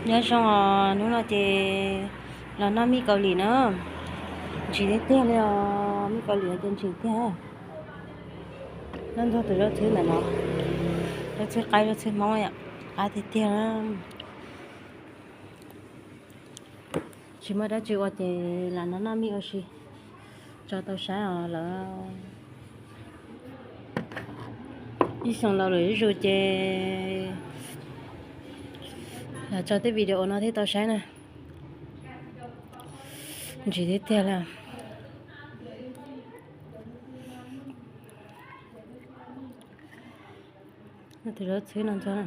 Nyob zoo os, hnub no ces los noj mij Kaus Lim na. Ntsim tiag tiag li os, mij Kaus Lim ces ntsim tiag. Noj nrog tus zaub txhwb ntawm no, zaub txhwb qaib zaub txhwb Hmoob yom, qab tiag tiag. Tsis muaj dab tsi ua ces lam noj noj mij ua si tso tau saib os lawm. Ib xyoo laus lawm zuj zus ces lam tso tej video no thiaj tau saib na. Ntsim tiag tiag li. Tus zaub txhwb no ntxog na.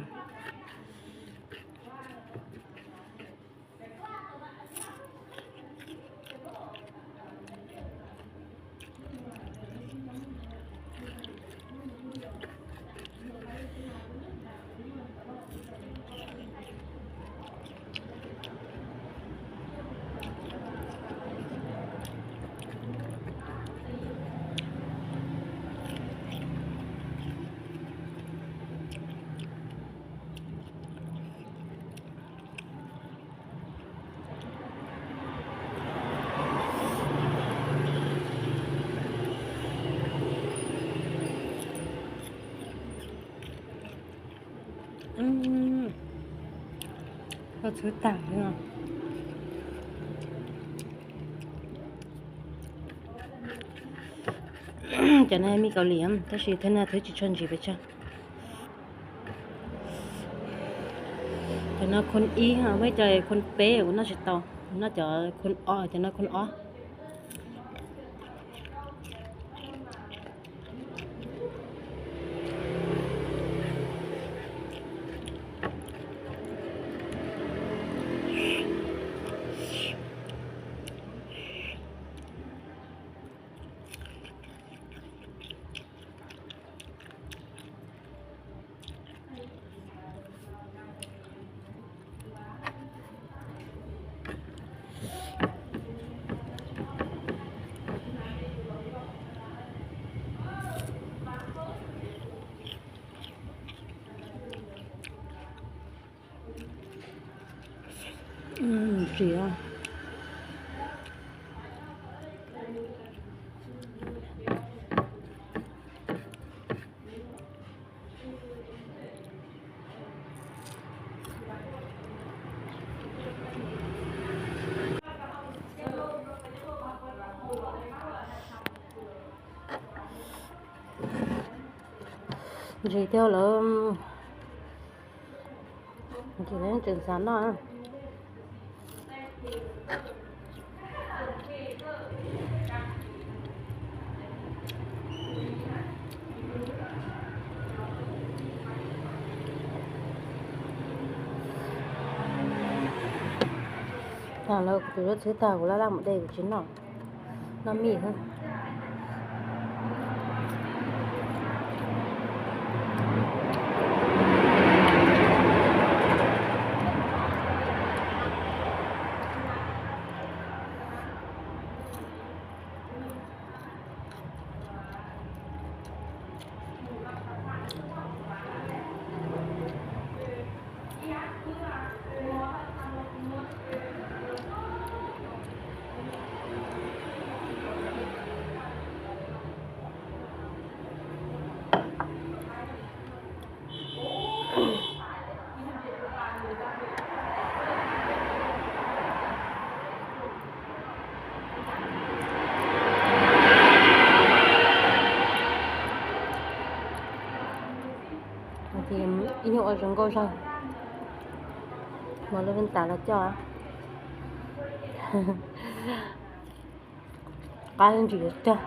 Txhwb tag li. Cov no mij Kaus Lim tab sis thwb no thwb tsis tshua ntsim pes tsawg. Cov no khon ib, muaj ib co khon peb kuv noj tsis tau, kuv noj cov khon ob, cov no khon ob. Ntsim. Ntsim tiag lawm. Ntsim tseem xav noj. Tag lawm, kuv tus zaub txhwb tag, kuv laj laj mus de kuv tsis noj, noj mij xwb. Ib nyuag ua zoo nkauj zog, mas lub vej tas los coj. Qab ntsis tiag.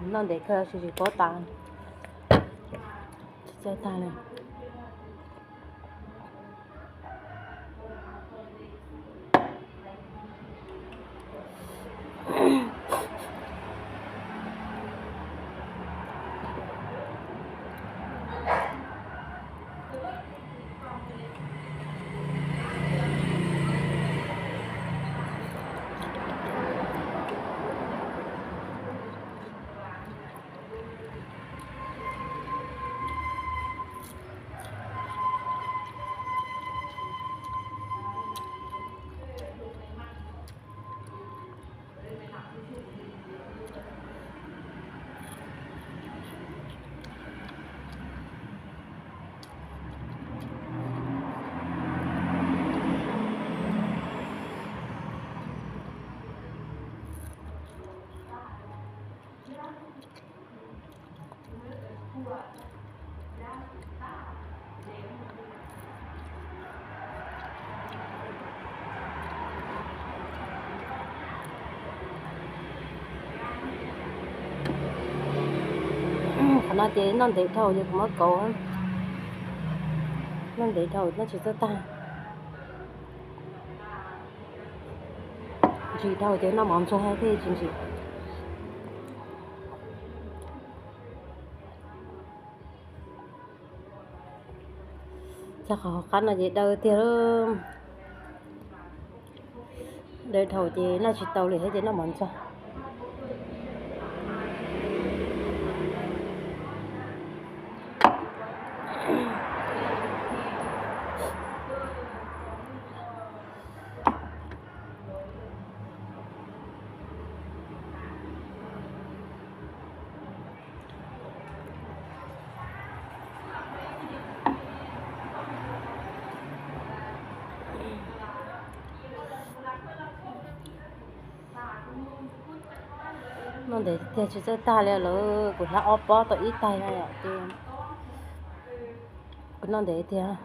Noj ntev kawg tsis tsis paub tas, tsis txawj tag li. Qhov no ces noj ntev dhau ces kuv muab kauv. Noj ntev dhau noj tsis txawj tag. Ntsim dhau ces noj mov ntxuag thiaj tsis ntsim. Txog qhov qab no ces daw tiag. Daw dhau ces noj tsis tau li thiab ces noj mov ntxuag. Noj ntev tiag tsis txawj tag li lawm, kuv hlab ob pob tau ib taig no yom, ces kuv noj ntev tiag.